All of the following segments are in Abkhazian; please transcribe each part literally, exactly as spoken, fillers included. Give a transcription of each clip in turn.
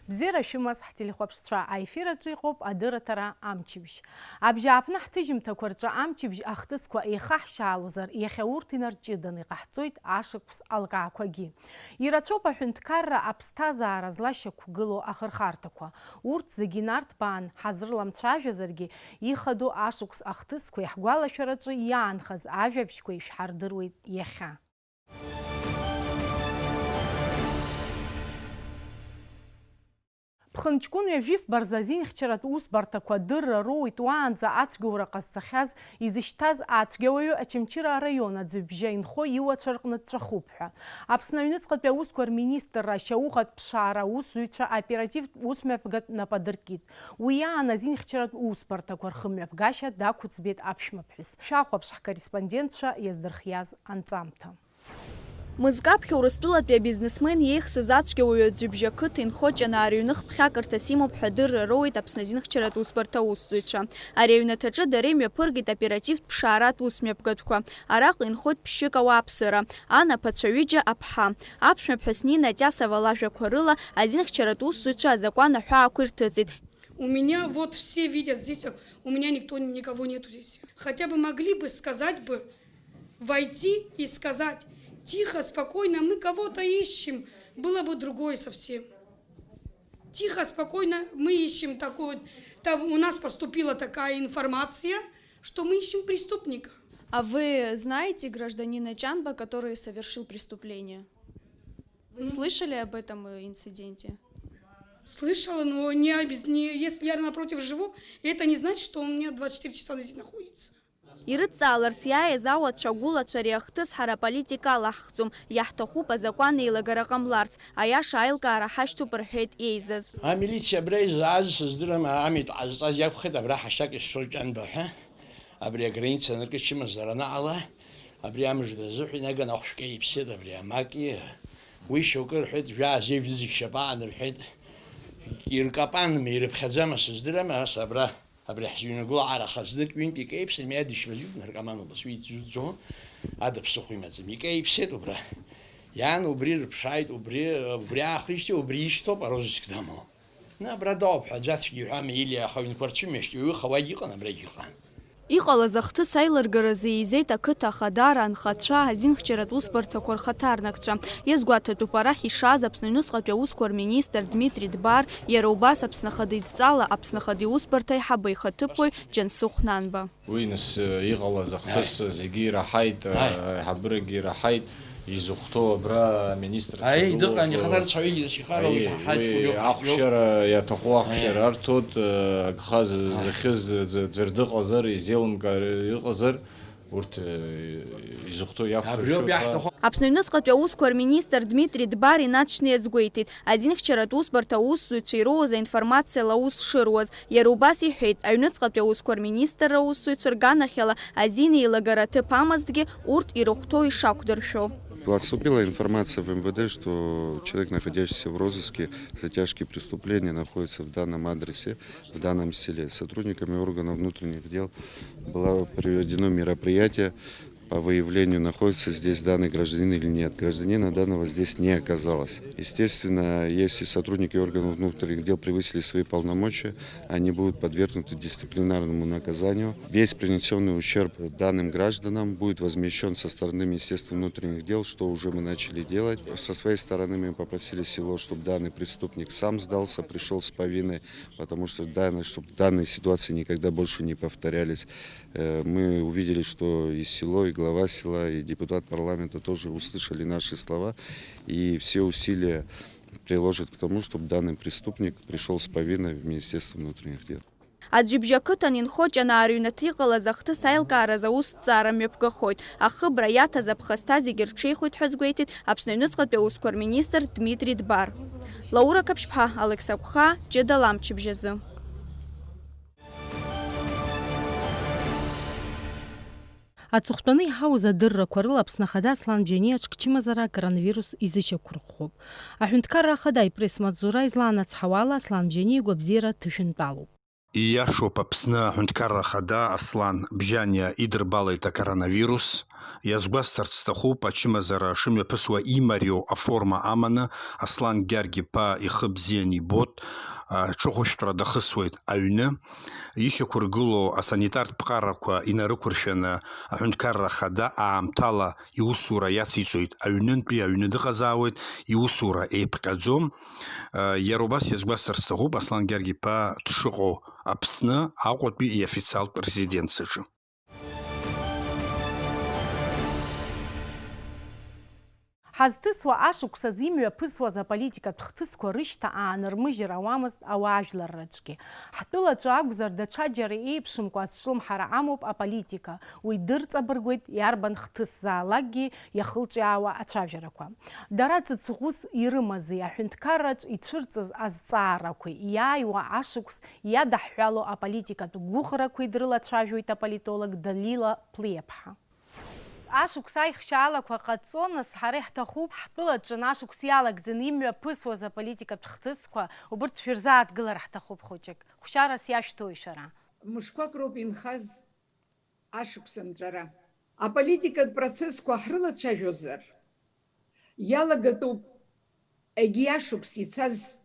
Бзиара шәымаз, ҳтелехәаԥшцәа, аефир аҿы иҟоуп адырраҭара Амчыбжь. Абжьааԥны ҳҭыжьымҭақәа рҿы амчыбжь ахҭысқәа еихаҳшьаалозар, иахьа урҭ инарҷыданы иҟаҳҵоит ашықәс алкаақәагьы. Ирацәоуп аҳәынҭқарра аԥсҭазаара злашьақәгылоу ахырхарҭақәа. Урҭ зегьы инарҭбаан ҳазрыламцәажәазаргьы, ихадоу ашықәс ахҭысқәеи ҳгәалашәараҿы иаанхаз ажәабжьқәеи шәҳардыруеит иахьа. Ԥхынҷкәын ҩажәи фба рзы азинхьчаратә усбарҭақәа адырра роуит уаанӡа ацәгьоура ҟазҵахьаз, изышьҭаз ацәгьауаҩы Очамчыра араион аӡҩыбжьа инхо иуацәа рҟны дҵәахуп ҳәа. Аԥсны аҩныҵҟатәи аусқәа рминистрра ашьауӷатә ԥшаара аусзуҩцәа аоперативтә усмҩаԥгатә нап адыркит. Уи аан азинхьчаратә усбарҭақәа рхымҩаԥгашьа дақәыӡбеит аԥшәмаԥҳәыс. Шәахәаԥш ҳкорреспондентцәа иаздырхиаз анҵамҭа. Мызкы аԥхьа Урыстәылатәи абизнесмен иеихсыз ацәгьауаҩы Аӡҩыбжьа ақыҭа инхо Ҷанаа рыҩны хԥхьакырҭас имоуп ҳәа адырра роуеит Аԥсны азинхьчаратә усбарҭа аусзуҩцәа. Ари аҩнаҭаҿы дара имҩаԥыргеит оперативтә ԥшааратә усмҩаԥгатәқәа. Араҟа инхоит ԥшьҩык ауааԥсыра, анаԥацәа ҩыџьа, аԥҳа. Аԥшәмаԥҳәыс Нина Тиасова лажәақәа рыла, азинхьчаратә усзуҩцәа азакәан аҳәаақәа ирҭыҵит. У меня вот все видят здесь, у меня никто, никого нету здесь. Хотя бы могли бы сказать бы, войти и сказать: «Тихо, спокойно, мы кого-то ищем», было бы другое совсем. Тихо, спокойно, мы ищем такого, там у нас поступила такая информация, что мы ищем преступника. А вы знаете гражданина Чанба, который совершил преступление? Вы слышали об этом, э, инциденте? Слышала, но не обез-, не, если я напротив живу, это не значит, что он у меня двадцать четыре часа здесь находится. Ирыдҵааларц иааиз ауацәа агәылацәа ари ахҭыс ҳара аполитика алаҳхӡом, иаҳҭахуп азакәан еилагара ҟамларц, аиаша аилкаара ҳашьҭоуп рҳәеит еизаз. Амилициа абра изааз сыздырам, амитә ҟазҵаз иакәхеит, абра ҳашьҭак ишцоз Ҷанба ҳәа. Абри аграница аныркы чымазара анаҟала, абри амыжда азыҳәа инаганы ахәшәкы иԥсеит абри амаки. Уи шьоукы рҳәеит, жәаа зеижә дызегь шьапы аан рҳәеит. Иркапанма, ирыԥхьаӡама сыздырам, ас абра, абри ҳзыҩнагыло аҟара хазнык ҩынтә икеиԥсны имҩадышьмазҩуп наркоман убас, уи иӡәӡәо ада ԥсыхәа имаӡам. Икеиԥсеит убра. Иан убри рыԥшааит, убри, убри аахижьҭеи убри ишьҭоуп арозыск дамоу. Абра дауп ҳәа аӡәы ацәгьа иҳәама, или аха аҩнқәа рцәымҩашьт, уаҩы хауагь иҟан, абрагь иҟан. Иҟалаз ахҭыс аилыргаразы еизеит ақыҭа ахадара, анхацәа, азинхьчаратә усбарҭақәа рхаҭарнакцәа. Иазгәаҭатәуп арахь ишааз Аԥсны аҩныҵҟатәи аусқәа рминистр Дмитри Дбар, иара убас Аԥсны Ахада идҵала Аԥсны Ахада иусбарҭа аиҳабы ихаҭыԥуаҩ Џьансыхә Нанба. Уи, нас, иҟалаз ахҭыс зегьы ираҳаит, аиҳабырагьы ираҳаит, изыхәҭоу абра аминистрцәа Аи, дыҟан, ихаҭарнак ҳәа егьи нас ихароуит, ҳаҷкәын уи иоуп, ахәшьара иаҭаху ахәшьара арҭоит, агха з-, зыхьыз ӡ-, ӡәыр дыҟазар, изеилымкаар ыҟазар, урҭ, изыхәҭоу иақәдыршәоит ҳәа. Аԥсны аҩныҵҟатәи аусқәа рминистр Дмитри Дбар инаҵшьны иазгәеиҭеит, азинхьчаратә усбарҭа аусзуҩцәа ироуз аинформациала аус шыруаз. Иара убас иҳәеит, аҩныҵҟатәи аусқәа рминистрра аусзуҩцәа рганахьала азин еилагара аҭыԥ амазҭгьы, урҭ ирыхәҭоу ишақәдыршәо. Поступила информация в М В Д, что человек, находящийся в розыске за тяжкие преступления, находится в данном адресе, в данном селе. Сотрудниками органов внутренних дел было проведено мероприятие по выявлению, находится здесь данный гражданин или нет. Гражданина данного здесь не оказалось. Естественно, если сотрудники органов внутренних дел превысили свои полномочия, они будут подвергнуты дисциплинарному наказанию. Весь принесенный ущерб данным гражданам будет возмещен со стороны Министерства внутренних дел, что уже мы начали делать. Со своей стороны мы попросили село, чтобы данный преступник сам сдался, пришел с повинной, потому что данное, чтобы данные ситуации никогда больше не повторялись. Э, мы увидели, что и село, и глава села, и депутат парламента тоже услышали наши слова, и все усилия приложат к тому, чтобы данный преступник пришел с повинной в Министерство внутренних дел. Аӡҩыбжьа ақыҭан инхо Ҷанаа рыҩнаҭа иҟалаз ахҭыс аилкааразы аусҭҵаара мҩаԥгахоит. Ахыбра иаҭаз аԥхасҭа зегьы рҽеихоит ҳәа азгәеиҭеит Аԥсны аҩныҵҟатәи аусқәа рминистр Дмитри Дбар. Лаура Қаԥшьԥҳа, Алекса Гәхаа, Ҷыдала амчыбжь азы. Аҵыхәтәаны иҳауз адыррақәа рыла Аԥсны Ахада Аслан Џьениа ҽк чымазара акоронавирус изышьақәырӷәӷәоуп. Аҳәынҭқарра Ахада ипресс-маҵзура излаанацҳауа ала, Аслан Џьениа игәабзиара ҭышәынтәалоуп. Ииашоуп, Аԥсны аҳәынҭқарра ахада Аслан Бжьаниа идырбалеит акоронавирус. Иазгәасҭарц сҭахуп, ачымазара шымҩаԥысуа имариоу аформа аманы, Аслан Гьаргь-иԥа ихы бзианы ибоит, аҽыхәышәтәра дахысуеит аҩны. Ишьақәыргылоу асанитартә ԥҟарақәа инарықәыршәаны, аҳәынҭқарра ахада аамҭала иусура иациҵоит, аҩнынтәи аҩны дыҟазаауеит, иусура еиԥҟьаӡом. Иара убас иазгәасҭарц сҭахуп, Аслан Гьаргь-иԥа дшыҟоу Аԥсны Аҟәатәи иофициалтә резиденциаҿы. Ҳазҭысуа ашықәсаз имҩаԥысуаз аполитикатә хҭысқәа рышьҭа аанырмыжьыр ауамызт ауаажәларраҿгьы. Ҳтәылаҿы акәзар, даҽаџьара еиԥшымкәа азҿлымҳара амоуп аполитика, уи дырҵабыргуеит иарбан хҭысзаалакгьы иахылҿиаауа ацәажәарақәа. Дара ҵыҵӷәыс ирымази, аҳәынҭқарраҿ ицәырҵыз азҵаарақәеи, иааиуа ашықәс иадаҳҳәало аполитикатә гәыӷрақәеи дрылацәажәоит аполитолог Далила Плиаԥҳа. Ашықәс аихшьаалақәа ҟаҵо, нас, ҳара иаҳҭахуп, ҳтәылаҿы ашықәс иалагӡаны имҩаԥысуаз аполитикатә хҭысқәа, убырҭ шәырзааҭгылар ҳҭахуп хәыҷык. Хәшьарас иашәҭои шәара? Мышқәак роуп инхаз ашықәс анҵәара. Аполитикатә процессқәа ҳрылацәажәозар, иалагатәуп егьи ашықәс ицаз.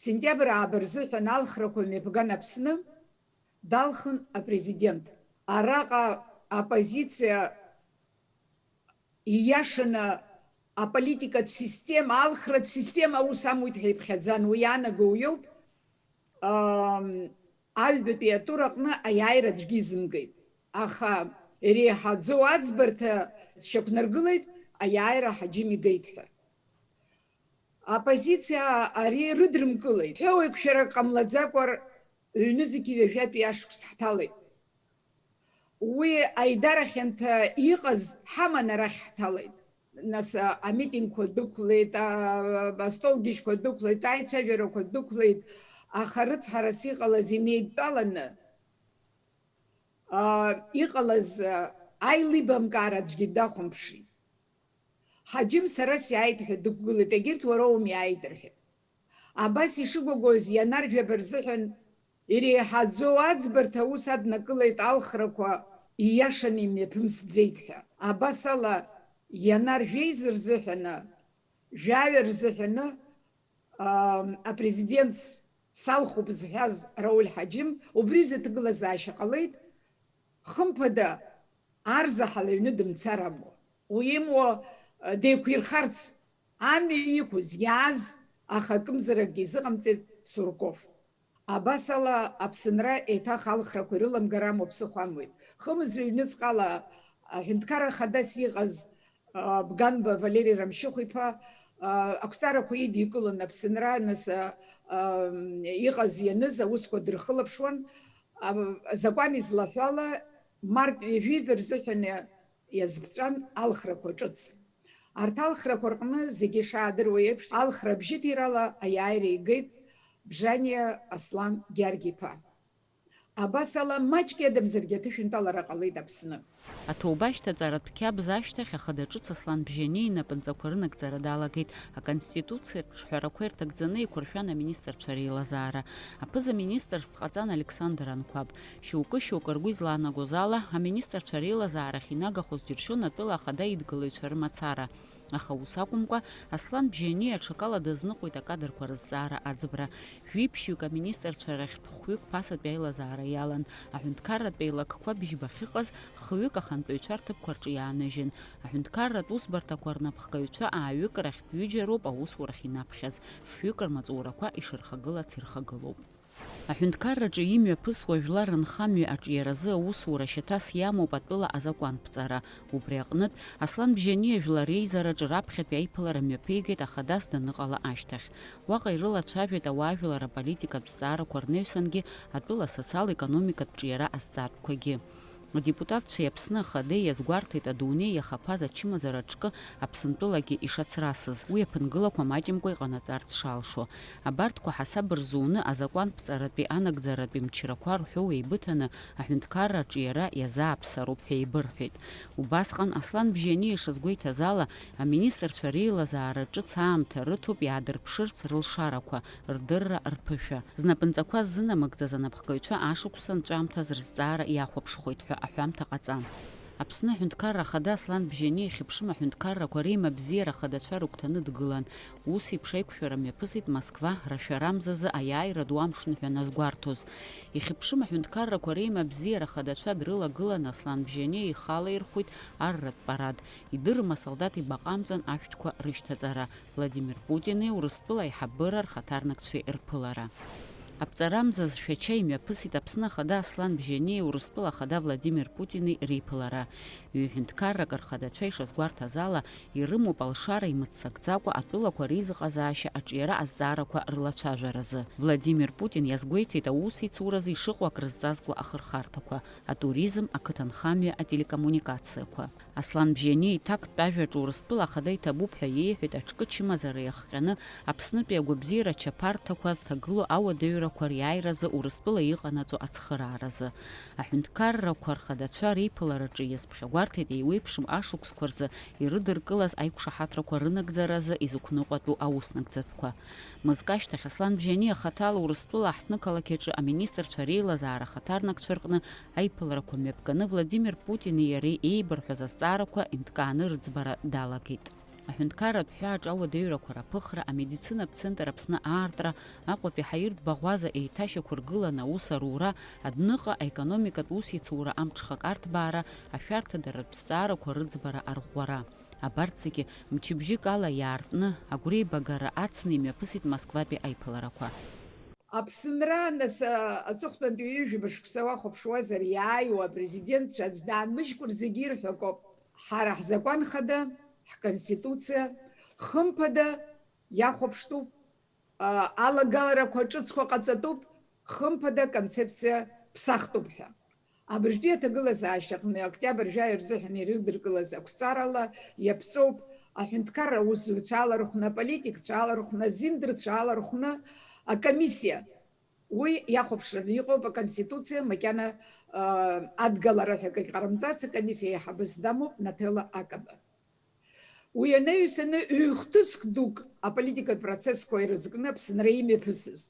Сентиабр ааба рзыҳәан алхрақәа мҩаԥган Аԥсны, далхын апрезидент. Араҟа аппозициа ииашаны аполитикатә система, алхратә система аус амуит ҳәа иԥхьаӡан. Уи иаанаго уиоуп, ам, аҩбатәи атур аҟны аиааира аӡәгьы изымгеит. Аха иреиҳаӡоу аӡбарҭа сшьақәнаргылеит, аиааира Ҳаџьым игеит ҳәа. Аоппозициа ари рыдрымкылеит. Ҳәоу-еиқәшәарак ҟамлаӡакәа ҩнызқьи ҩажәатәи ашықәс ҳҭалеит. Уи аидара хьанҭа иҟаз ҳаман арахь ҳҭалеит. Нас, а, амитингқәа дәықәлеит, а, астолгьежьқәа дәықәлеит, аицәажәарақәа дәықәлеит, аха рыцҳарас иҟалаз инеидтәаланы, а, иҟалаз, а, аилибамкаара аӡәгьы дахәамԥшит. Ҳаџьым сара сиааит ҳәа дықәгылеит, егьырҭ уара уоуми иааит рҳәеит. Абас ишыгәагәоз ианаржәаба рзыҳәан иреиҳаӡоу аӡбарҭа аус аднакылеит алхрақәа ииашаны имҩаԥымсӡеит ҳәа. Абас ала, ианаржәеиз рзыҳәаны, жәаҩа рзыҳәаны, аа, апрезидент салхуп зҳәаз Рауль Ҳаџьым убри изы аҭагылазаашьа ҟалеит, хымԥада, арзаҳал аҩны дымцар амуа. Уимуа, деиқәирхарц амҩа иқәыз, иааз, аха акымзаракгьы изыҟамҵеит Сурков. Абас ала, Аԥсынра еиҭах алхрақәа ирыламгар амуа ԥсыхәа амуит. Хымз рыҩныҵҟала аҳәынҭқарра хадас иҟаз, а, Бганба Валери Рамшьыхә-иԥа, а, ақәҵарақәа идикылон Аԥсынра, нас, а, а, иҟаз ианыз аусқәа дырхылаԥшуан. А, азакәан излаҳәо ала, март ҩажәи жәаба рзыҳәан иазԥҵәан алхрақәа ҿыц. Арҭ алхрақәа рҟны, зегьы ишаадыруа еиԥш, алхра бжьыҭирала аиааира игеит Бжаниа Аслан Гьаргь-иԥа. Абас ала, маҷк иадамзаргьы аҭышәынтәалара ҟалеит Аԥсны. Аҭоуба ашьҭаҵаратә қьабз ашьҭахь ахада ҿыц Аслан Бжьаниа инапынҵақәа рынагӡара далагеит, Аконституциатә ҿҳәарақәа ирҭагӡаны еиқәыршәан аминистрцәа реилазаара. Аԥыза-министрс дҟаҵан Александр Анқәаб. Шьоукы-шьоукы ргәы излаанагоз ала, аминистрцәа реилазаарахь инагахоз џьыршьон атәыла ахада идгылаҩцәа рымацара. Аха ус акәымкәа, Аслан Бжьаниа аҽакала дазныҟәеит акадрқәа рызҵаара аӡбра. Жәиԥшьҩык аминистрцәа рахьтә хәҩык ԥасатәи аилазаара иалан. Аҳәынҭқарратә еилакқәа бжьба ахьыҟаз, хҩык ахантәаҩцәа рҭыԥқәа рҿы иааныжьын. Аҳәынҭқарратә усбарҭақәа рнапхгаҩцәа ааҩык рахьтә ҩыџьа роуп аусурахь инаԥхьаз, фҩык рмаҵурақәа ишырхагылац ирхагылоуп. Аҳәынҭқарраҿы имҩаԥысуа жәлар рынхамҩа аҿиаразы аусура шьаҭас иамоуп атәыла азакәанԥҵара. Убри аҟнытә, Аслан Бжьаниа жәлар реизараҿы раԥхьатәи аиԥылара мҩаԥигеит ахадас даныҟала ашьҭахь. Уаҟа ирылацәажәеит ауаажәлар аполитикатә зҵаарақәа рнаҩсангьы атәыла асоциал-економикатә ҿиара азҵаатәқәагьы. Адепутатцәеи Аԥсны Ахадеи иазгәарҭеит адунеи иахаԥаз ачымазара аҿкы Аԥсынтәылагьы ишацрасыз, уи аԥынгылақәа маҷымкәа иҟанаҵарц шалшо. Абарҭқәа ҳасаб рзуны азакәанԥҵаратәи анагӡаратәи мчрақәа рҳәоу еибыҭаны аҳәынҭқарра аҿиара иазааԥсароуп ҳәа еибырҳәеит. Убасҟан Аслан Бжьаниа ишазгәеиҭаз ала, аминистрцәа реилазаара ҿыц аамҭа рыҭоуп иаадырԥшырц рылшарақәа, рдырра, рԥышәа. Знапынҵақәа ззынамыгӡаз анапхгаҩцәа ашықәс анҵәамҭаз рызҵаара иахәаԥшхоит ҳәа аҳәамҭа ҟаҵан. Аԥсны Аҳәынҭқарра Ахада Аслан Бжьаниа ихьыԥшым аҳәынҭқаррақәа реимабзиара ахадацәа рыгәҭаны дгылан. Ус еиԥш аиқәшәара мҩаԥысит Москва рашәарамзазы аиааира ду амшныҳәа назгәарҭоз. Ихьыԥшым аҳәынҭқаррақәа реимабзиара ахадацәа дрылагыланы Аслан Бжьаниа ихала ирхәит арратә парад. Идырым асолдаҭ ибаҟамҵан ашәҭқәа рышьҭаҵара, Владимир Путини Урыстәыла аиҳабыра рхаҭарнакцәеи рԥылара. Аԥҵарамза зшәача имҩаԥысит Аԥсны Ахада Аслан Бжьаниеи Урыстәыла Ахада Владимир Путини реиԥылара. Ҩ-ҳәынҭқаррак рхадацәа ишазгәарҭаз ала, ирымоуп алшара имыццакӡакәа атәылақәа реизыҟазаашьа аҿиара азҵаарақәа рылацәажәаразы. Владимир Путин иазгәеиҭеит аусеицуразы ишыҟоу акрызҵазкуа ахырхарҭақәа, атуризм, ақыҭанхамҩа, ателекоммуникациақәа. Аслан Бжьаниа иҭактә ажәаҿы Урыстәыла Ахада иҭабуп ҳәа иеиҳәеит аҿкы чымазара иахҟьаны Аԥснытәи агәабзиара ачаԥарҭақәа зҭагылоу ауадаҩрақәа риааиразы Урыстәыла иҟанаҵо ацхырааразы. Аҳәынҭқаррақәа рхадацәа реиԥылараҿы иазԥхьагәарҭеит еиуеиԥшым ашықәсқәа рзы ирыдыркылаз аиқәшаҳаҭрақәа рынагӡаразы изықәныҟәатәу аусынагӡатәқәа. Мызк ашьҭахь Аслан Бжьаниа хаҭала Урыстәыла аҳҭнықалақь аҿы аминистрцәа реилазаара ахаҭарнакцәа рҟны аиԥыларақәа мҩаԥганы Владимир Путини иареи еибырҳәаз азҵаарақәа инҭкааны рыӡбара далагеит. Аҳәынҭқарратә ҳәааҿ ауадаҩрақәа раԥыхра, амедицинатә центр Аԥсны аартра, Аҟәатәи ҳаиртә баӷәаза еиҭашьақәыргыланы аус арура, адәныҟа аекономикатә усеицура амҽхак арҭбаара, ашәарҭадаратә зҵаарақәа рыӡбара арӷәӷәара. Абарҭ зегьы мчыбжьык ала иаартны, агәреибагара ацны имҩаԥысит Москватәи аиԥыларақәа. Аԥсынра, нас, а, аҵыхәтәантәи ҩажәа шықәса уахәаԥшуазар, иааиуа апрезидентцәа аӡә даанмыжькәа рзегьы ирҳәо акоуп. Ҳара ҳзакәан хада, ҳконституциа, хымԥада, иахәаԥштәуп, а, алагаларақәа ҿыцқәа ҟаҵатәуп, хымԥада, аконцепциа ԥсахтәуп ҳәа. Абыржәтәи аҭагылазаашьаҟны октиабр жәаҩа рзыҳәан ирыдыркылаз ақәҵарала иаԥҵоуп аҳәынҭқарра аусзуҩцәа алархәны, аполитикцәа алархәны, азиндырцәа алархәны акомиссиа. Уи иахәаԥшраны иҟоуп аконституциа, макьана, а, адгалара ҳәа акгьы ҟарымҵарц, акомиссиа аиҳабыс дамоуп Наҭела Акаба. Уи анаҩсаны ҩ-хҭыск дук аполитикатә процессқәа ирызкны Аԥсынра имҩаԥысыз.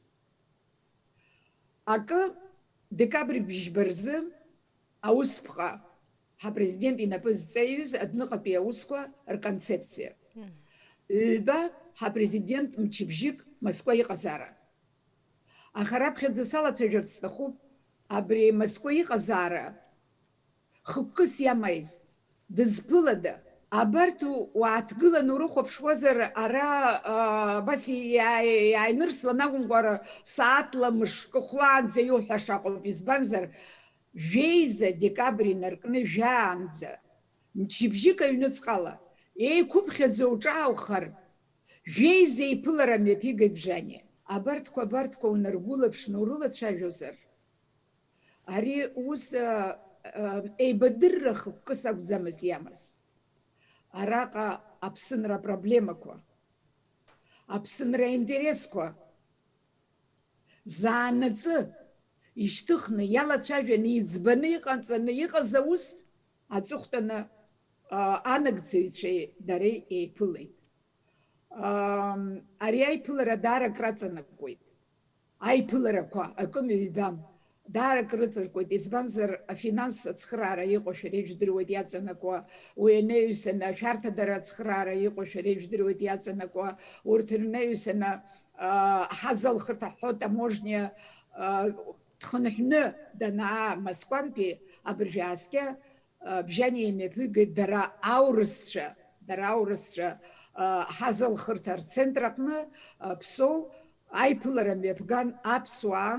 Акы, декабрь бжьба рзы аусԥҟа, ҳапрезидент инапы зҵаҩыз адәныҟатәи аусқәа рконцепциа. Мм. Ҩба, ҳапрезидент мчыбжьык Москва иҟазаара. Аха раԥхьаӡа салацәажәарц сҭахуп, абри Москва иҟазаара хықәкыс иамаиз, дызԥылада? Абарҭ уааҭгыланы урыхәаԥшуазар, ара, а, абас иаа-, иааинырслан акәымкәа, ара сааҭла мышкы хәлаанӡа иуҳәаша аҟоуп, избанзар, жәеиза декабрь инаркны жәаанӡа, мчыбжьык аҩныҵҟала, еиқәыԥхьаӡа уҿааухар, жәеиза иԥылара мҩаԥигеит Бжьаниа. Абарҭқәа, абарҭқәа унаргәылаԥшны урылацәажәозар, ари ус, а, а, еибадырра хықәкыс акәӡамызт иамаз. Араҟа Аԥсынра апроблемақәа, Аԥсынра аинтересқәа заанаҵы ишьҭыхны, иалацәажәаны, иӡбаны иҟаҵаны иҟаз аус аҵыхәтәаны, а, анагӡаҩцәеи дареи еиԥылеит. Ам, ари аиԥылара даара акраҵанакуеит. Аиԥыларақәа акы ҩбам. Даара акрыҵаркуеит, избанзар, афинанс ацхыраара иҟоу шәара ижәдыруеит иаҵанакуа, уи анаҩсаны ашәарҭадара ацхыраара иҟоу шәара ижәдыруеит иаҵанакуа, урҭ рнаҩсаны, а, ҳазалхырҭа ҳҳәо, таможниа, а, дхынҳәны данаа Москвантәи абыржәы ааскьа, а, Бжьаниа имҩаԥигеит дара аурысцәа, дара аурысцәа, а, ҳазалхырҭа рцентр аҟны, а, Ԥсоу аиԥылара мҩаԥган аԥсуаа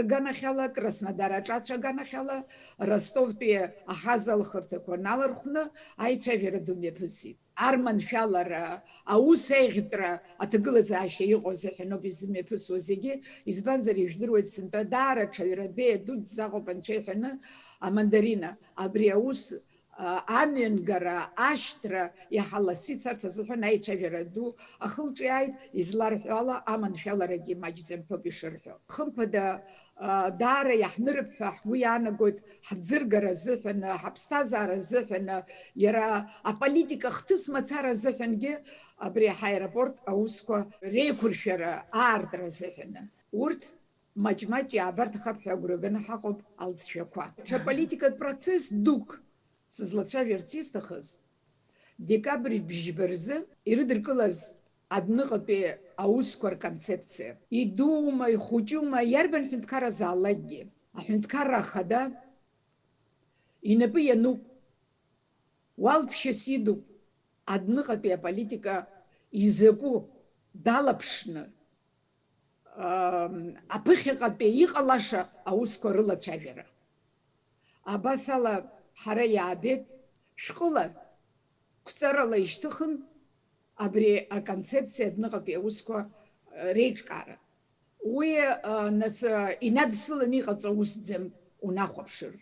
рганахьала, Краснодар аҿацә аганахьала, Ростовтәи аҳазалхырҭақәа налархәны аицәажәара ду мҩаԥысит. Арманшәалара, аус еиӷьтәра аҭагылазаашьа иҟоу азыҳәаноуп изымҩаԥысуа зегьы, избанзар, ижәдыруеит, сынтәа даара аҽаҩра беиа дуӡӡа ыҟоуп анцәа иҳәаны, амандарина, абри аус, а, амҩангара, ашьҭра иаҳа лассы ицарц азыҳәан аицәажәара ду ахылҿиааит, изларҳәо ала, аманшәаларагьы маҷӡам ҳәоуп ишырҳәо. Хымԥада, а, даара иаҳнырып ҳәа ҳгәы иаанагоит, ҳӡыргара азыҳәаны, ҳаԥсҭазаара азыҳәаны, иара аполитика хҭыс мацара азыҳәангьы абри ҳаеропорт аусқәа реиқәыршәара аартра азыҳәаны. Урҭ маҷ-маҷ иаабарҭахап ҳәа агәра ганы ҳаҟоуп алҵшәақәа. Ҽа политикатә процесс дук сызлацәажәарц исҭахыз, декабрь бжьба рзы ирыдыркылаз адәныҟатәи аусқәа рконцепциа. Идуума, ихәыҷума, иарбан ҳәынҭқарразаалакгьы, аҳәынҭқарра ахада инапы иануп, уалԥшьас идуп, адәныҟатәи аполитика изакәу далаԥшны, ам, аԥыхьаҟатәи иҟалаша аусқәа рылацәажәара. Абас ала, ҳара иаабеит, шәҟәыла, қәҵарала ишьҭыхын абри аконцепциа адәныҟатәи аусқәа, э, реиҿкаара. Уи, а, нас, а, инадсыланы иҟаҵоу усӡам, унахәаԥшыр.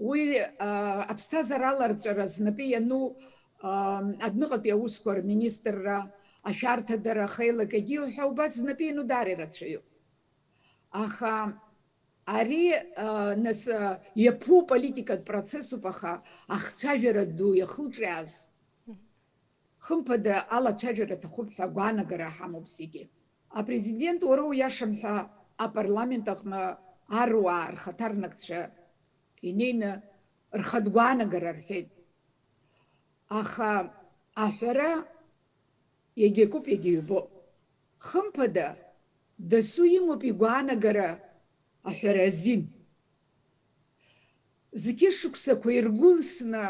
Уи, а, аԥсҭазаара аларҵәара знапы иану, а, адәныҟатәи аусқәа рминистрра, ашәарҭадара, ахеилак, егьиуҳәа убас знапы иану даара ирацәаҩуп. Аха ари, а, нас, а, иаԥу политикатә процессуп, аха ахцәажәара ду иахылҿиааз, хымԥада, алацәажәара аҭахуп ҳәа агәаанагара ҳамоуп зегьы. Апрезидент, уара уиашам ҳәа апарламент аҟны аруаа рхаҭарнакцәа инеины рхатә гәаанагара рҳәеит. Аха аҳәара иагьакуп, иагьаҩбоуп. Хымԥада, дасу имоуп игәаанагара аҳәара азин. Зқьышықәсақәа иргәылсны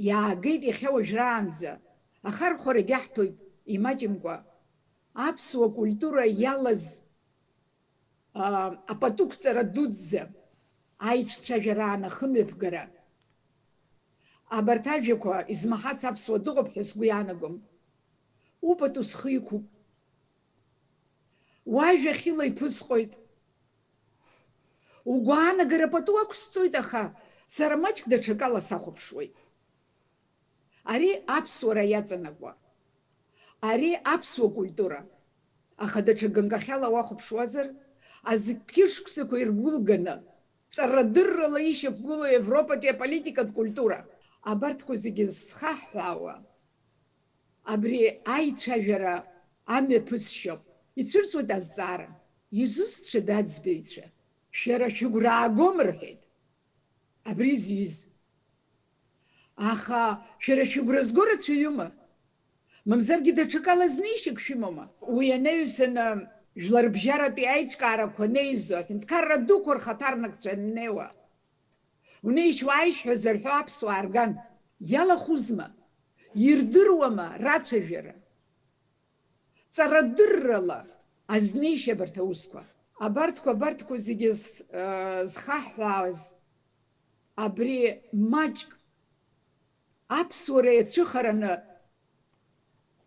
иаагеит иахьа уажәраанӡа, ахархәарагь аҳҭоит имаҷымкәа, аԥсуа культура иалаз, аа, апатуқәҵара дуӡӡа, аиҿцәажәараан ахымҩаԥгара. Абарҭ ажәақәа измаҳац аԥсуа дыҟоуп ҳәа сгәы иаанагом. Упату схы иқәуп. Уажәа хьыла иԥысҟоит. Угәаанагара пату ақәсҵоит, аха сара маҷк даҽакала сахәаԥшуеит. Ари аԥсуара иаҵанакуа. Ари аԥсуа культура. Аха даҽа ганкахьала уахәаԥшуазар, азқьышықәсақәа иргәылганы, ҵарадыррала ишьақәгылоу Европатәи аполитикатә культура. Абарҭқәа зегьы зхаҳҳәаауа, абри аицәажәара амҩаԥысшьоуп. Ицәырҵуеит азҵаара. Изусҭцәада аӡбаҩцәа? Шәара шәыгәра аагом, рҳәеит. Абри зҩыз. Аха шәара шәыгәра зго рацәаҩума? Мамзаргьы даҽакала знеишьак шәымоума? Уи анаҩсаны жәларбжьаратәи аиҿкаарақәа неизо, аҳәынҭқарра дуқәа рхаҭарнакцәа аннеиуа, унеишь-уааишь ҳәа зарҳәо аԥсуаа рган, иалахәызма? Ирдыруама рацәажәара? Ҵарадыррала азнеишьа абарҭ аусқәа. Абарҭқәа, абарҭқәа зегьы з-, э, зхаҳҳәааз абри маҷк аԥсуара иацәыхараны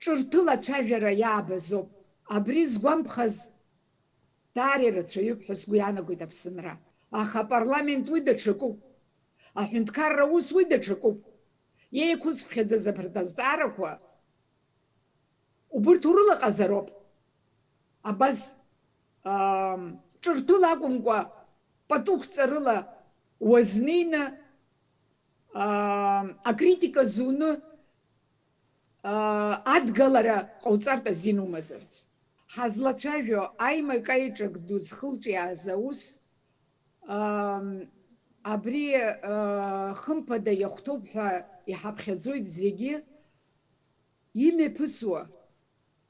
ҿырҭыла ацәажәара иаабазоуп. Абри згәамԥхаз даара ирацәаҩуп ҳәа сгәы иаанагоит Аԥсынра. Аха апарламент уи даҽакуп. Аҳәынҭқарра аус уи даҽакуп. Еиқәызԥхьаӡаз абарҭ азҵаарақәа убырҭ урылаҟазароуп. Абас, ам, ҿырҭыла акәымкәа, патуқәҵарыла уазнеины, ам, акритика зуны, а, адгалара ҟауҵартә азин умазарц. Ҳазлацәажәо аимак-аиҿак ду зхылҿиааз аус, ам, абри, а, хымԥада иахәҭоуп ҳәа иҳаԥхьаӡоит зегьы, имҩаԥысуа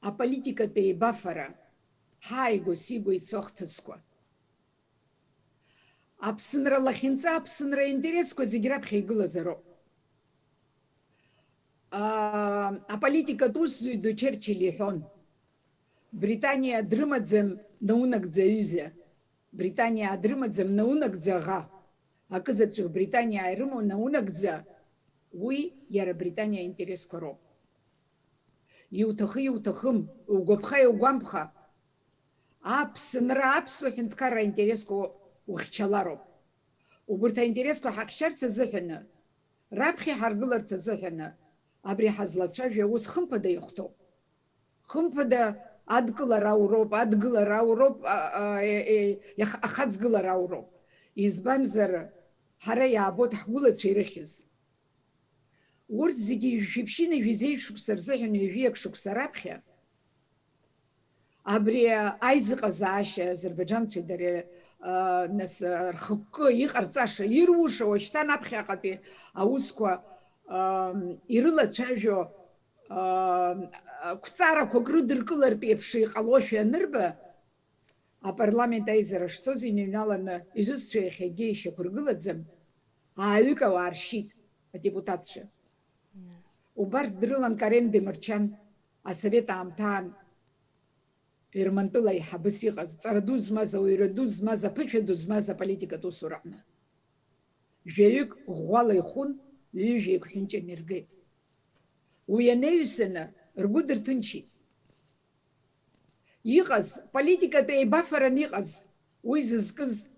аполитикатә еибафара, ҳааигәа-сигәа ицо ахҭысқәа. Аԥсынра лахьынҵа, Аԥсынра аинтересқәа зегь раԥхьа игылазароуп. Аа, аполитикатә усзуҩ ду Черчилль иҳәон, Британиа дрымаӡам наунагӡа аҩыза. Британиа дрымаӡам наунагӡа аӷа. Акызаҵәык Британиа ирымоу наунагӡа, уи иара Британиа аинтересқәа роуп. Иуҭахы-иуҭахым, угәаԥха-иугәамԥха, Аԥсынра, аԥсуа ҳәынҭқарра аинтересқәа ухьчалароуп. Убырҭ аинтересқәа ҳахьшьарц азыҳәаны, раԥхьа иҳаргыларц азыҳәаны, абри ҳазлацәажәо аус хымԥада иахәҭоуп. Хымԥада адкылара ауроуп, адгылара ауроуп, а, а, е, е, иах-, ахаҵгылара ауроуп. Избанзар, ҳара иаабоит ҳгәылацәа ирыхьыз. Урҭ зегьы жәшәи ԥшьынҩажәи зеижә шықәса рзыҳәан ҩажәиак шықәса раԥхьа, абри аизыҟазаашьа азербаиџьанцәеи дареи, а, нас, а, рхықәкы иҟарҵаша, ируша, уашьҭан аԥхьаҟатәи аусқәа, а, ирылацәажәо, а, қәҵарақәак рыдыркылартә еиԥш иҟалошәа анырба, апарламент аизара шцоз иныҩналаны изусҭцәа иахьагьы ишьақәыргылаӡам, ааҩык ауаа ршьит, адепутатцәа. Убарҭ дрылан Карен Демырчан, асовет аамҭаан Ермантәыла аиҳабыс иҟаз, ҵара ду змаз, ауаҩра ду змаз, аԥышәа ду змаз аполитикатә усураҟны. Жәаҩык ӷәӷәала ихәын, ҩыжәеик ҳәынҷан иргеит. Уи анаҩсаны ргәы дырҭынчит. Иҟаз, политикатә еибафаран иҟаз, уи зызкыз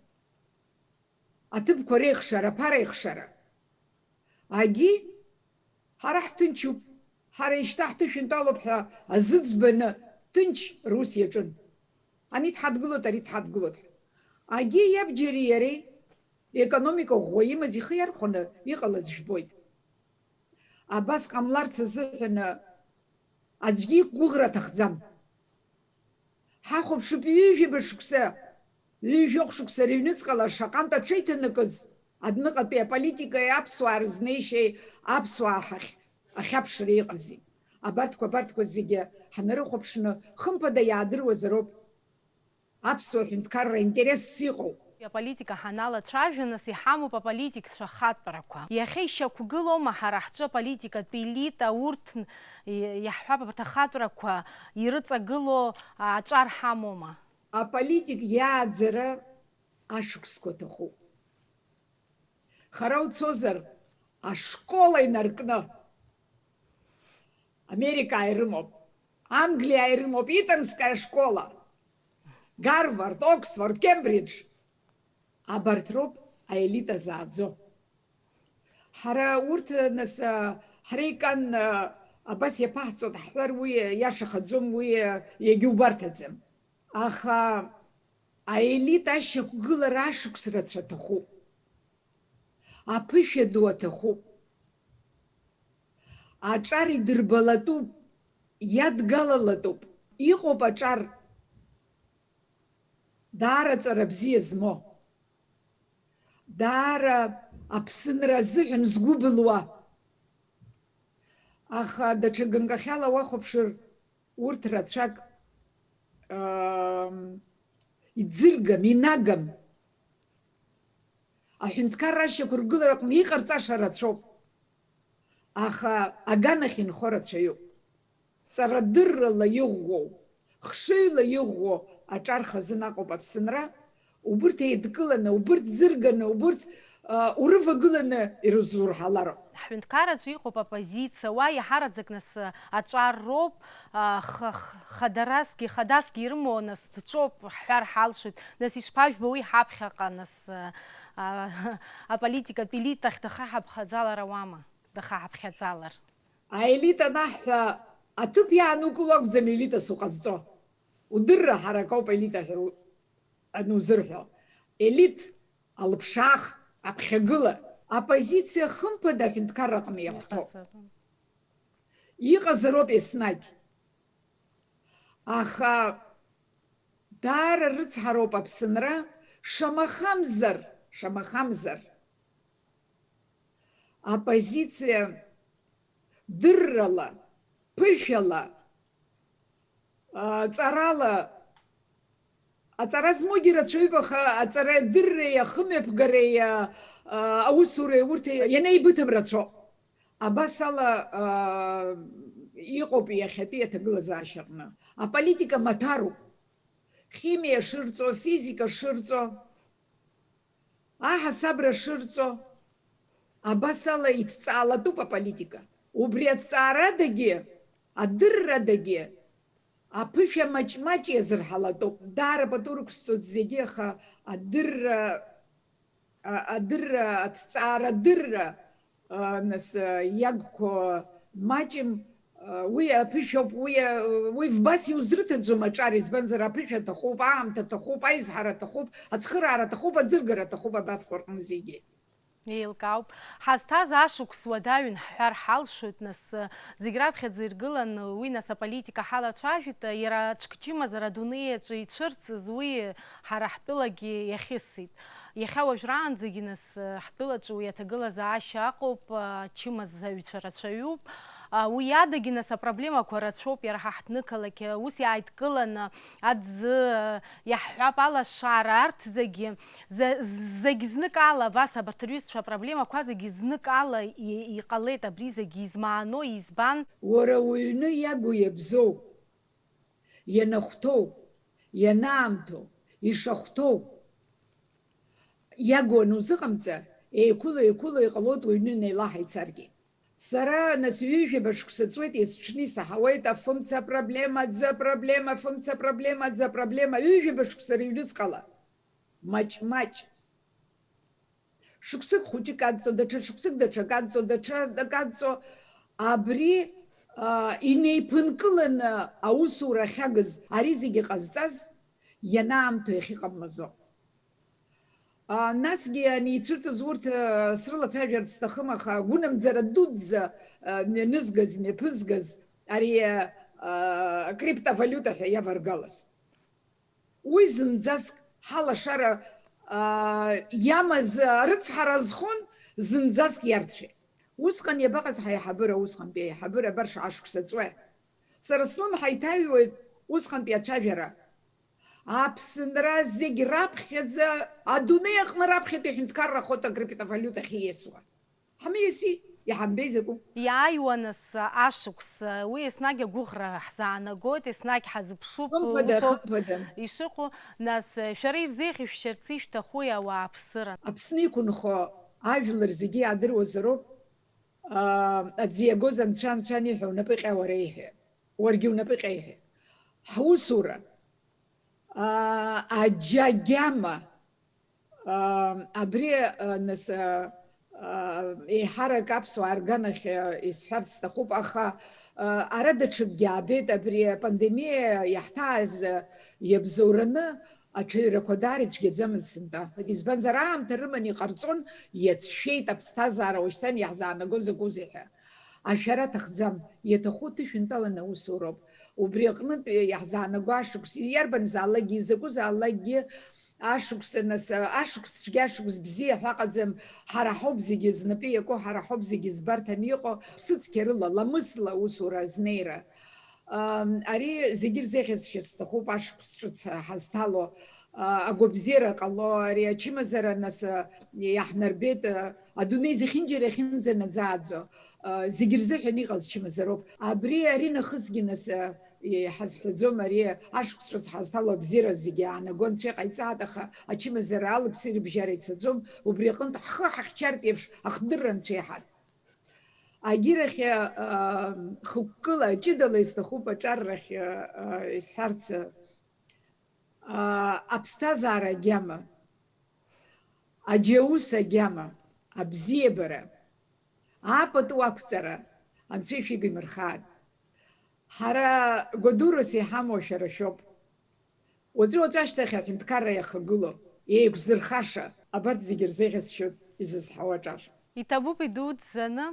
аҭыԥқәа реихшара, аԥара еихшара. Агьи, ҳара ҳҭынчуп, ҳара ишьҭа ҳҭышәынтәалоуп ҳәа азы ӡбаны ҭынч рус иаҿын. Ани дҳадгылоит, ари дҳадгылоит ҳәа. Агьи иабџьари иареи економика ӷәӷәа имаз ихы иархәаны иҟалаз жәбоит. Абас ҟамларц азыҳәаны аӡәгьы иқәгәыӷра аҭахӡам. Ҳахәаԥшып ҩажәаба шықәса, ҩажәохә шықәса рыҩныҵҟала шаҟантә аҽеиҭанакыз адәныҟатәи аполитикеи аԥсуаа рызнеишьеи аԥсуаа ҳахь ахьаԥшра иҟази. Абарҭқәа, абарҭқәа зегьы ҳанарыхәаԥшны, хымԥада иаадыруазароуп аԥсуа ҳәынҭқарра интересс иҟоу. Аполитика ҳаналацәажәа, нас, иҳамоуп аполитикцәа ахатәрақәа. Иахьа ишьақәгылоума ҳара ҳҿы аполитикатә елита, урҭ, н-, и-, иаҳҳәап, абарҭ ахатәрақәа ирыҵагылоу аҿар ҳамоума? Аполитик иааӡара ашықәсқәа ҭахуп. Хара уцозар, ашкола инаркны. Америкаа ирымоуп, Англиаа ирымоуп, Итонская школа, Гарвард, Оксфорд, Кембридж. Абарҭ роуп аелита зааӡо. Ҳара урҭ, нас, а, ҳара икан, а, абас иаԥаҳҵо даҳҳәар, уи иашахаӡом, уи, а, иагьубарҭаӡам. Аха аелита ашьақәгылара ашықәс рацәа аҭахуп. Аԥышәа ду аҭахуп. Аҿар идырбалатәуп, иадгалалатәуп. Иҟоуп аҿар даара ҵара бзиа змоу. Даара Аԥсынра азыҳәан згәы былуа. Аха даҽа ганкахьала уахәаԥшыр, урҭ рацәак, ам, иӡыргам, инагам. Аҳәынҭқарра ашьақәыргылараҟны иҟарҵаша рацәоуп. Аха аганахь инхо рацәаҩуп. Ҵарадыррала иӷәӷәоу, хшыҩла иӷәӷәоу аҿар хазын аҟоуп Аԥсынра, убырҭ еидкыланы, убырҭ ӡырганы, убырҭ, а, урывагыланы ирызурҳалароуп. Ҳҳәынҭқарраҿы иҟоуп оппозициа, уа иаҳараӡак нас, а, аҿар роуп, а, х-, х-, хадарасгьы, хадасгьы ирымоу нас дҿоуп ҳҳәар ҳалшоит. Нас ишԥажәбо уи ҳаԥхьаҟа нас, а, а, аполитикатә елитахь дахаҳаԥхьаӡалар ауама? Дахаҳаԥхьаӡалар. Аелита анаҳҳәа, аҭыԥ иаанукыло акәӡам елитас уҟазҵо. Удырра ҳаракоуп елита ҳәа у-, анузырҳәо. Елит, алыԥшаах, аԥхьагыла, апозициа хымԥада аҳәынҭқарраҟны иахәҭоуп. Иҟазароуп. Иҟазароуп еснагь. Аха даара рыцҳароуп Аԥсынра, шамахамзар, шамахамзар. Апозициа дыррала, ԥышәала, а, ҵарала, аҵара змоугьы рацәаҩуп, аха аҵарадырреи ахымҩаԥгареи, а, а, аусуреи урҭ ианеибыҭам рацәоуп. Абас ала, а, иҟоуп иахьатәи аҭагылазаашьаҟны. Аполитика маҭәаруп. Химиа шырҵо, физика шырҵо, аҳасабра шырҵо, абас ала иҭҵаалатәуп аполитика. Убри аҭҵаарадагьы, адыррадагьы аԥышәа маҷ-маҷ иазырҳалатәуп. Даара пату рықәсҵоит зегьы, аха адырра а, адырра, аҭҵаарадырра, а, нас, а, иагқәа маҷым, а, уи аԥышәоуп, уи, а, уи вбас иузрыҭаӡом аҿар, избанзар, аԥышәа аҭахуп, аамҭа аҭахуп, аизҳара аҭахуп, ацхыраара аҭахуп, аӡыргара аҭахуп абарҭқәа рҟны зегьы. Еилкаауп. Ҳазҭаз ашықәс уадаҩын ҳҳәар ҳалшоит, нас, зегь раԥхьаӡа иргылан уи, нас аполитика ҳалацәажәеит, иара аҽкчымазара адунеи аҿы ицәырҵыз уи ҳара ҳтәылагьы иахьысит. Иахьа уажәраанӡагьы, нас, ҳтәылаҿы уи аҭагылазаашьа аҟоуп, ачымазаҩцәа рацәаҩуп. Уи адагьы, нас, апроблемақәа рацәоуп иара ҳа ҳҭнықалақь, ус иааидкыланы аӡы, иаҳҳәап, алашара, арҭ зегьы, за-, зегь зныкала, абас абарҭ рҩызцәа апроблемақәа зегьы зныкала и-, иҟалеит, абри зегьы измааноу, избан? Уара уҩны иагу иабзоу, ианахәҭоу, ианаамҭоу, ишахәҭоу иагу анузыҟамҵа, еиқәыло-еиқәыло иҟалоит уҩны инеилаҳа ицаргьы. Сара, нас, ҩажәаба шықәса ҵуеит, есҽны исаҳауеит, афымца проблема, аӡы апроблема, афымца апроблема, аӡы апроблема, ҩажәаба шықәса рыҩныҵҟала. Маҷ-маҷ. Шықәсык хәыҷык адҵо, даҽа шықәсык даҽак адҵо, даҽа акы адҵо. Абри, а, инеиԥынкыланы аусура ахьагыз, ари зегьы ҟазҵаз ианаамҭоу иахьыҟамлазоуп. А, насгьы ани ицәырҵыз урҭ, а, срылацәажәарц сҭахым, аха гәынамӡара дуӡӡа, а, мҩанызгаз, мҩаԥызгаз ари, а, а, криптовалиута ҳәа иаваргалаз. Уи зынӡаск ҳалашара, а, иамаз, а, рыцҳара азхон, зынӡаск иарцәеит. Усҟан иабаҟаз ҳаиҳабыра, усҟантәи аиҳабыра абар шаҟа шықәса ҵуеи? Сара слымҳа иҭаҩуеит усҟантәи ацәажәара. Аԥсынра зегь раԥхьаӡа, адунеи аҟны раԥхьатәи аҳәынҭқарра ахоҭа акриптовалиута ахьиасуа. Ҳмиаси, иҳамбеи закәу? Иааиуа, нас, ашықәс, уи еснагь агәыӷра ҳзаанагоит, еснагь ҳазыԥшуп, Хымԥада, усоуп хымԥада. Ишыҟоу, нас, шәара ирзеиӷьышәшьарц ишәҭахуи ауааԥсыра? Аԥсны иқәынхо ажәлар зегьы иаадыруазароуп, аа, аӡы иагоз анцәа, анцәа аниҳәа, унапы ҟьа уара иҳәа, уаргьы унапы ҟьа иҳәа. Ҳусура, аа, аџьа агьама, аа, абри, аа, нас, аа, аа, еиҳарак аԥсуаа рганахь, аа, исҳәарц сҭахуп, аха, аа, ара даҽакгьы аабеит, абри апандемиа иаҳҭааз, аа, иабзоураны аҽаҩрақәа даара ицәгьаӡамызт сынтәа. Избанзар, аамҭа рыманы иҟарҵон, иацәшәеит аԥсҭазаара, уашьҭан иаҳзаанаго закәызеи ҳәа. Ашәара аҭахӡам, иаҭаху ҭышәынтәаланы аусуроуп. Убри аҟнытә иаҳзаанаго ашықәс, иарбанзаалакгьы, изакәызаалакгьы, ашықәс, нас, ашықәс цәгьа, ашықәс бзиа ҳәа ыҟаӡам, ҳара ҳауп зегьы знапы иаку, ҳара ҳауп зегьы збарҭаны иҟоу, ԥсыцқьа рыла, ламысла аусура азнеира. Ам, ари зегьы рзеиӷьасшьар сҭахуп, ашықәс ҿыц ҳазҭало, а, агәабзиара ҟало, ари ачымазара, нас, а, иаҳнарбеит, а, адунеи зехьынџьара иахьынӡанаӡааӡо, а, зегьы рзыҳәан иҟаз чымазароуп. Абри, ари нахысгьы, нас, а, иҳазҳәаӡом, ари ашықәс ҿыц ҳазҭало абзиара зегьы аанаго Анцәа иҟаиҵааит, аха ачымазара алаԥси рыбжьара ицаӡом, убри аҟынтә ҳхы ҳахьчартә еиԥш ахдырра Анцәа иҳаҭ. Агьырахь, а, хықәкыла, ҷыдала исҭахуп аҿаррахь, а, исҳәарц, а, аԥсҭазаара агьама, аџьаус агьама, абзиабара, апату ақәҵара, Анцәа ишәыдимырхааит. Ҳара гәадурас иҳамоу шәара шәоуп. Уаҵәы-уаҵәы ашьҭахь аҳәынҭқарра иахагылоу, еиқәзырхаша, абарҭ зегьы рзеиӷьасшьоит изызҳауа аҿар. Иҭабуп идуӡӡаны.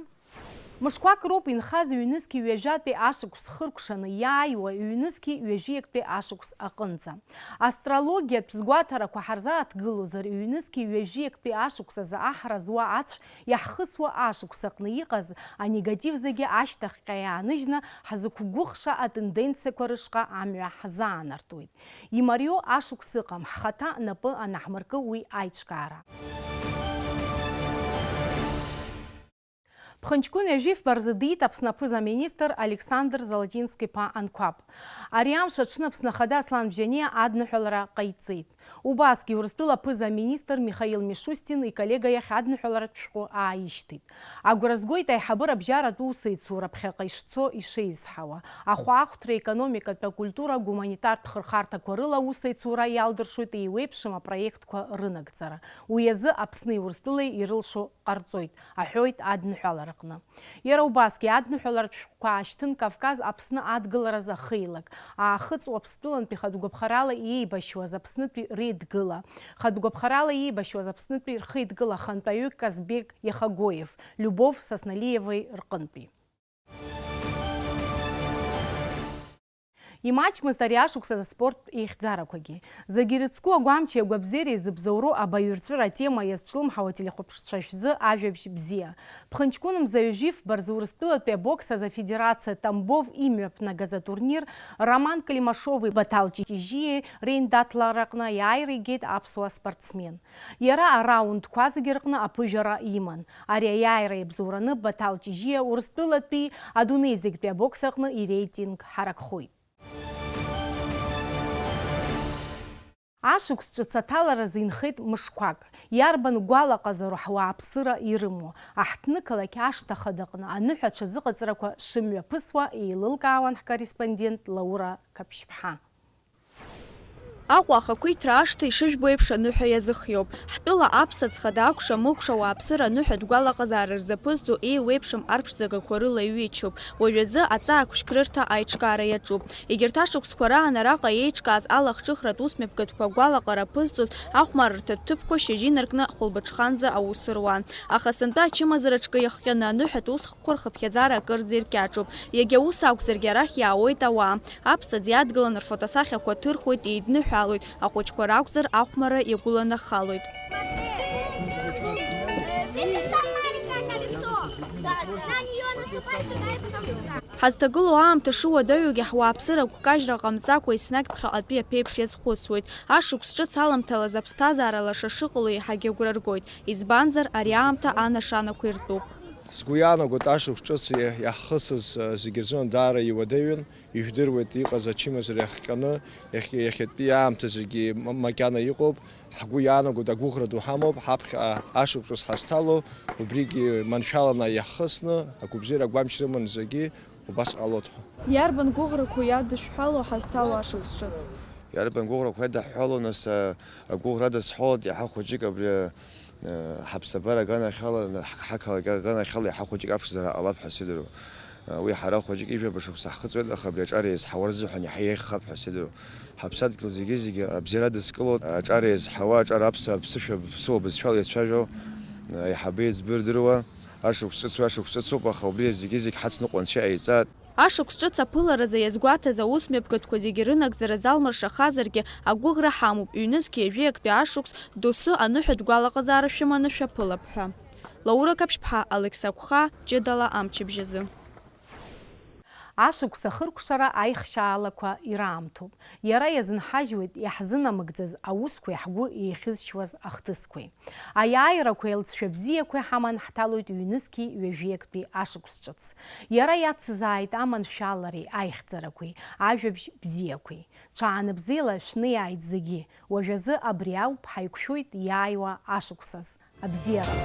Мышқәак роуп инхаз ҩнызқьи ҩажәатәи ашықәс хыркәшаны иааиуа ҩнызқьи ҩажәиактәи ашықәс аҟынӡа. Астрологиатә згәаҭарақәа ҳарзааҭгылозар, ҩнызқьи ҩажәиактәи ашықәс азы аҳра зуа ацә иаҳхысуа ашықәс аҟны иҟаз анегатив зегьы ашьҭахьҟа иааныжьны, ҳзықәгәыӷша атенденциақәа рышҟа амҩа ҳзаанартуеит. Имариоу ашықәс ыҟам, ҳхаҭа напы анаҳмыркы уи аиҿкаара. Ԥхынҷкәын ҩажәи фба рзы диит Аԥсны аԥыза-министр Александр Золотински-иԥа Анқәаб. Ари амш аҽны Аԥсны Ахада Аслан Бжьаниа адныҳәалара ҟаиҵеит. Убасгьы Урыстәыла аԥыза-министр Михаил Мишустин иколлега иахь адныҳәаларатә шәҟәы ааишьҭит. Агәра згоит аиҳабыра абжьаратә усеицура ԥхьаҟа ишцо ишеизҳауа. Ахәаахәҭра, економикатә, акультура, гуманитартә хырхарҭақәа рыла аусеицура иалдыршоит еиуеиԥшым апроектқәа рынагӡара. Уи азы Аԥсни Урыстәылеи ирылшо ҟарҵоит, аҳәоит адныҳәалараҟны. Иара убасгьы адныҳәаларатә шәҟәқәа аашьҭын Кавказ Аԥсны адгыларазы ахеилак, Аахыҵ Уаԥстәылантәи хатә гәаԥхарала иеибашьуаз Аԥснытәи Реидгыла, хатә гәаԥхарала иеибашьуаз Аԥснытәи рхеидкыла ахантәаҩы Казбек Яхагоев, Любов Сасналиевеи рҟынтәи. Имаҷмызт ари ашықәсазы аспорт еихьӡарақәагьы. Зегьы ирыцку агәамчи агәабзиареи зыбзоуроу абаҩрҵәыра атема иазҿлымҳауа ателехәаԥшцәа шәзы ажәабжь бзиа. Ԥхынҷкәын мза ҩажәи фба рзы Урыстәылатәи абокс азы афедерациа Тамбов имҩаԥнагаз атурнир Роман Климашови Баҭал Ҷыжьиеи реиндаҭлараҟны аиааира игеит аԥсуа спортсмен. Иара араундқәа зегьы рҟны аԥыжәара иман. Ари аиааира иабзоураны Баҭал Ҷыжьиа Урыстәылатәи адунеи зегьтәи абокс аҟны иреитинг ҳаракхоит. Ашықәс ҿыц аҭаларазы инхеит мышқәак. Иарбан гәалаҟазароу ҳуааԥсыра ирымоу? Аҳҭнықалақь ашҭа хадаҟны аныҳәа аҽазыҟаҵарақәа шымҩаԥысуа еилылкаауан ҳкорреспондент Лаура Қаԥшьԥҳа. Аҟәа ахақәиҭра ашҭа ишыжәбо еиԥш аныҳәа иазыхиоуп. Ҳтәыла аԥсаӡ хада акәша-мыкәша ауааԥсыра аныҳәатә гәалаҟазаара рзаԥызҵо еиуеиԥшым арԥшӡагақәа рыла иҩычоуп. Уажәазы аҵаа қәшьқәрырҭа аиҿкаара иаҿуп. Егьырҭ ашықәсқәа раан араҟа еиҿкааз алахҿыхратә усмҩаԥгатәқәа агәалаҟара аԥызҵоз ахәмаррҭатә ҭыԥқәа шьыжьы инаркны хәылбыҽханӡа аус руан. Аха сынтәа ачымазара ҿкы иахҟьаны аныҳәатә усхкқәа рхыԥхьаӡара акырӡа иркьаҿуп. Иагьа ус акәзаргьы арахь иаауеит ауаа. Аԥсаӡ иадгылан рфотосахьақәа ҭырхуеит, еидныҳәалоит, ахәыҷқәа ракәзар ахәмарра иагәыланахалоит. Ҳазҭагылоу аамҭа шыуадаҩугьы ҳуааԥсыра агәкажьра ҟамҵакәа еснагь ԥхьаҟатәи аԥеиԥш иазхәыцуеит. Ашықәс ҿыц аламҭалаз аԥсҭазаара лаша шыҟало еиҳагьы агәра ргоит, избанзар ари аамҭа анашанақәа иртәуп. Сгәы иаанагоит, ашықәс ҿыц иа-, иаҳхысыз, а, зегьы рзыҳәан даара иуадаҩын, ижәдыруеит иҟаз ачымазара иахҟьаны, иахь-, иахьатәи аамҭа зегьы ма-, макьана иҟоуп. Ҳгәы иаанагоит, агәыӷра ду ҳамоуп, ҳаԥхьаҟа ашықәс ҿыц ҳазҭало, убригьы маншәаланы иаҳхысны, агәабзиара агәамч рыманы зегьы убас ҟалоит ҳәа. Иарбан гәыӷрақәоу иадышәҳәало ҳазҭало ашықәс ҿыц? Иарбан гәыӷрақәоу иадыҳәҳәало, нас, а, агәыӷра адысҳәалоит, иаҳа хәыҷык абри, а, ҳаԥсабара аганахьала, ҳақалақь аганахьала иаҳа хәыҷык аԥшӡара ҟалап ҳәа сидыруа. А, уи ҳара хәыҷык ижәаба шықәса ҳхыҵуеит, аха абри аҿар еизҳауа рзыҳәан иаҳа еиӷьхап ҳәа сидыруа. Ҳаԥсадгьыл зегьы-зегьы абзиара адызкылоит, аҿар еизҳауа, аҿар аԥсуа, аԥсышәа, аԥсуа бызшәала иацәажәо, а, аиҳабы еиҵбы ирдыруа, ашықәс ҿыц уи ашықәс ҿыцуп, аха убри зегьы-зегь ҳацныҟәанцәа иҟаиҵааит. Ашықәс ҿыц аԥыларазы иазгәаҭаз аусмҩаԥгатәқәа зегьы рынагӡара залмыршахазаргьы, агәыӷра ҳамоуп, ҩнызқь ҩажәи актәи ашықәс доусы аныҳәатә гәалаҟазаара шәыманы шәаԥылап ҳәа. Лаура Қаԥшьԥҳа, Алықьса Қәха, ҷыдала амчыбжь азы. Ашықәс ахыркәшара аихшьаалақәа ираамҭоуп. Иара иазынҳажьуеит иаҳзынамыгӡаз аусқәеи ҳгәы еихьызшьуаз ахҭысқәеи. Аиааирақәеи алҵшәа бзиақәеи ҳаман ҳҭалоит ҩнызқьи ҩажәи актәи ашықәс ҿыц. Иара иацызааит аманшәалареи аихьӡарақәеи, ажәабжь бзиақәеи. Ҽаанбзиала шәнеиааит зегьы, уажәазы абри ауп ҳаиқәшәоит иааиуа ашықәсаз. Абзиараз.